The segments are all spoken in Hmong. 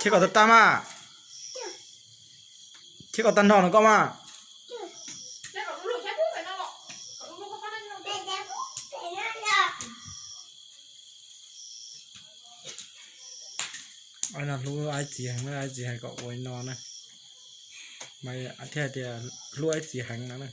Cheb kom tag tag mas. Cheb kom tag nrho no koj mas. Hlub aib txiv heev, aib txiv hais kom ua li no na. Mas thiaj tias hlub aib txiv heev no na.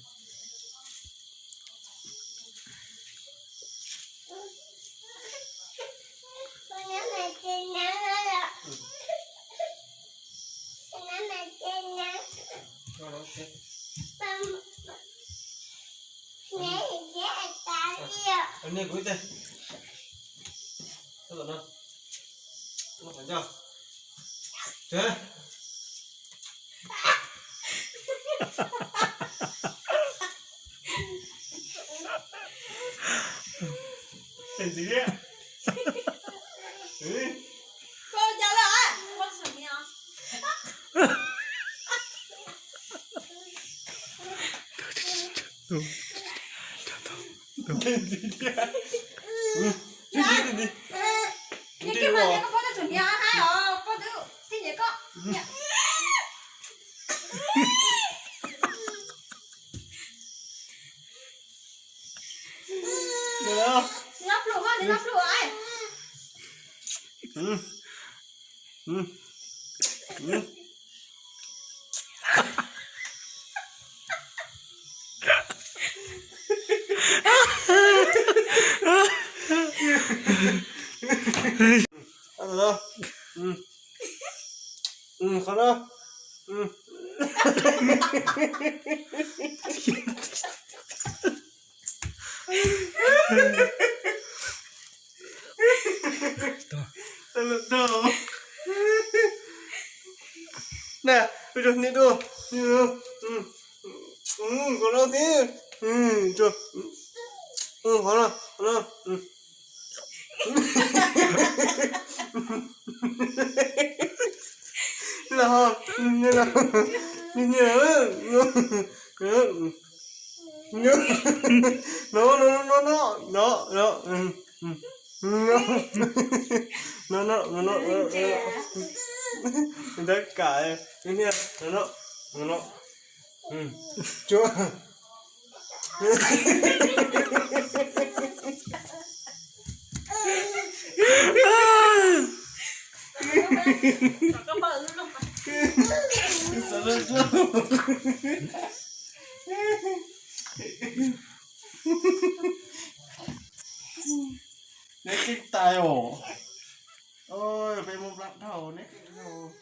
Qhov no. Nè, peb rau niam dua. Qhov no thiab. Qhov no, qhov no. Los, los, los, no, no, no, no, no, no, no, no, no, no, no, no, ntawd kam, no, no, no, no. Chuab. Neb keej tais os. Peb muab plab dhau neb keej dhau.